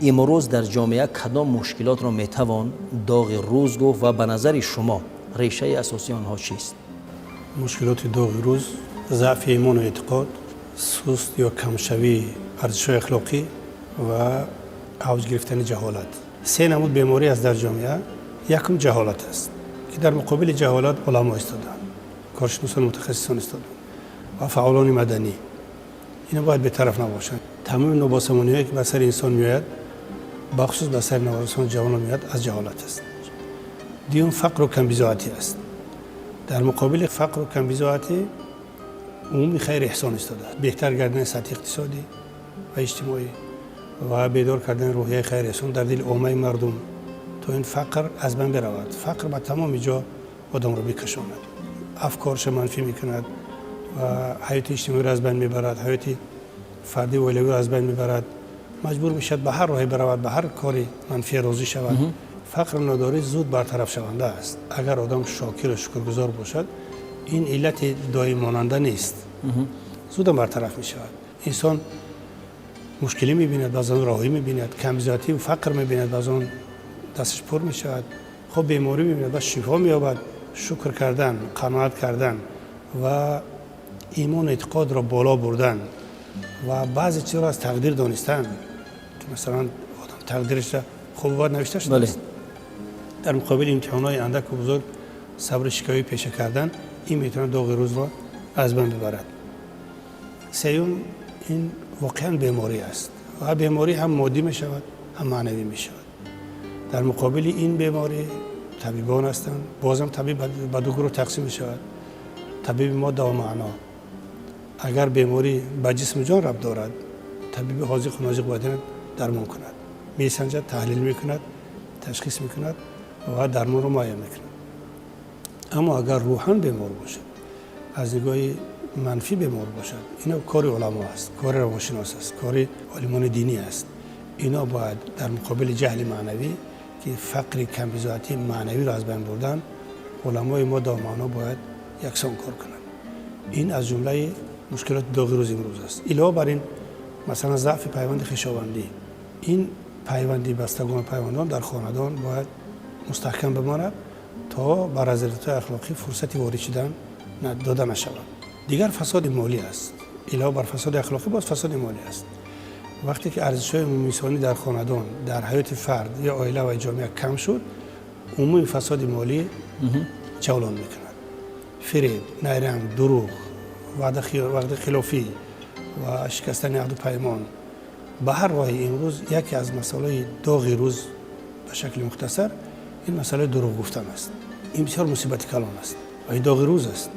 Имрӯз дар ҷомеа кадом мушкилотро метавон доғи рӯз гуфт ва ба назари шумо решаи асосии онҳо чист? Мушкилоти доғи рӯз: заъфи имону эътиқод, суст ё камшавии арзишҳои ахлоқӣ ва авҷ гирифтани ҷаҳолат. Се намуд беморӣ аст дар ҷомеа. Якум ҷаҳолат аст, ки дар муқобили ҷаҳолат уламо истоданд, коршиносон, мутахассисон истоданд ва фаъолони маданӣ. Ино бояд бетараф набошанд. Тамоми нобосамониҳое, ки ба сари инсон меояд, бахусус ба сари наврасону ҷавонон меояд, аз ҷаҳолат аст. Дуюм фақру камбизоатӣ аст. Дар муқобили фақру камбизоатӣ умуми хайр эҳсон истодааст: беҳтар гардидани сатҳи иқтисодӣ ва иҷтимоӣ ва бедор кардани рӯҳияи хайр эҳсон дар дили оммаи мардум, то ин фақр аз байн биравад. Фақр ба тамоми ҷо одамро бикашонад, афкорша манфӣ мекунад ва ҳаёти иҷтимоиро аз байн мебарад, ҳаёти фардӣ оилавиро аз байн мебарад. Маҷбур мешавад ба ҳар роҳе биравад, ба ҳар кори манфие розӣ шавад. Фақру нодорӣ зуд бартарафшаванда аст, агар одам шокиру шукргузор бошад. Ин иллати доиммонанда нест, зудам бартараф мешавад. Инсон мушкилӣ мебинад, баъзан роҳӣ мебинад, камбизоатию фақр мебинад, баъзан дасташ пур мешавад. Хоб, беморӣ мебинад, баъд шифо меёбад. Шукр кардан, қаноат кардан ва имону эътиқодро боло бурдан ва баъзе чизро аз тақдир донистан, ки масалан одам тақдирашро хуб бад навишта шудааст, дар муқобили имтиҳонҳои андаку бузург сабру шикоӣ пеша кардан, ин метавонад доғи рӯзро аз байн бибарад. Сеюм, ин воқеан беморӣ аст ва беморӣ ҳам моддӣ мешавад, ҳам маънавӣ мешавад. Дар муқобили ин беморӣ табибон ҳастанд. Бозам табиб ба ду гурӯҳ тақсим мешавад: табиби модда ва маъно. Агар беморӣ ба ҷисму ҷон рабт дорад, табиби ҳозиқу нозиқ бояд дармон кунад, месанҷад, таҳлил мекунад, ташхис мекунад ва дармонро муайян мекунад. Аммо агар рӯҳан бемор бошад, аз нигоҳи манфӣ бемор бошад, ино кори уламо аст, кори равоншинос аст, кори олимони динӣ аст. Ино бояд дар муқобили ҷаҳли маънавӣ, ки фақри камбизоатии маънавиро аз байн бурдан, уламои модда ва маъно бояд яксон кор кунанд. Ин аз ҷумлаи мушкилоти доғи рӯзи имрӯз аст. Илова бар ин, масалан, заъфи пайванди хешовандӣ. Ин пайванди бастагону пайвандон дар хонадон бояд мустаҳкам бимонад, то ба разилатҳои ахлоқӣ фурсати ворид шудан дода нашавад. Дигар фасоди молӣ аст. Илова бар фасоди ахлоқӣ боз фасоди молӣ аст. Вақте ки арзишҳои умумиинсонӣ дар хонадон, дар ҳаёти фард ё оила ва ҷомеа кам шуд, умуми фасоди молӣ ҷавлон мекунад: фиреб, найранг, дурӯғ, ваъдахилофӣ ва шикастани аҳду паймон ба ҳар роҳи. Имрӯз яке аз масъалаи доғи рӯз ба шакли мухтасар ин масъалаи дурӯғ гуфтан аст. Ин бисёр мусибати калон аст ва ин доғи рӯз аст.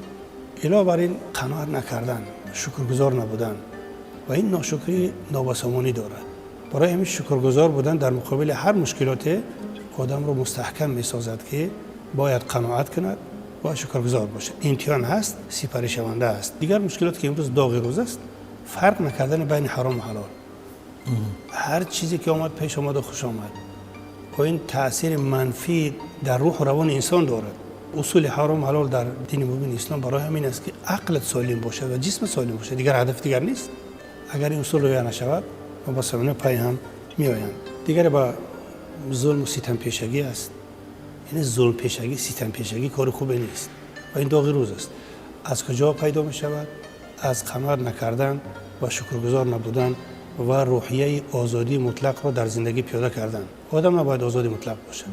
Илова бар ин, қаноат накардан, шукргузор набудан ва ин ношукрӣ нобасомонӣ дорад. Барои ҳамин шукргузор будан дар муқобили ҳар мушкилоте одамро мустаҳкам месозад, ки бояд қаноат кунад ва шукргузор бошад. Имтиҳон ҳаст, сипаришаванда аст. Дигар мушкилот, ки имрӯз доғи рӯз аст, фарқ накардани байни ҳарому ҳалол. Ҳар чизе ки омад, пеш омаду хуш омад бо ин таъсири манфӣ дар рӯҳу равони инсон дорад. Усули ҳаром ҳалол дар дини мубини ислом барои ҳамин аст, ки ақлат солим бошад ва ҷисмат солим бошад. Дигар ҳадафи дигар нест. Агар ин усул риоя нашавад, нобасомониҳо пай ҳам меоянд. Дигаре ба зулму ситампешагӣ аст. Яъне зулмпешагӣ, ситампешагӣ кори хубе нест ва ин доғи рӯз аст. Аз куҷо пайдо мешавад? Аз қаноат накардан ва шукргузор набудан ва рӯҳияи озодии мутлақро дар зиндагӣ пиёда кардан. Одам набояд озоди мутлақ бошад.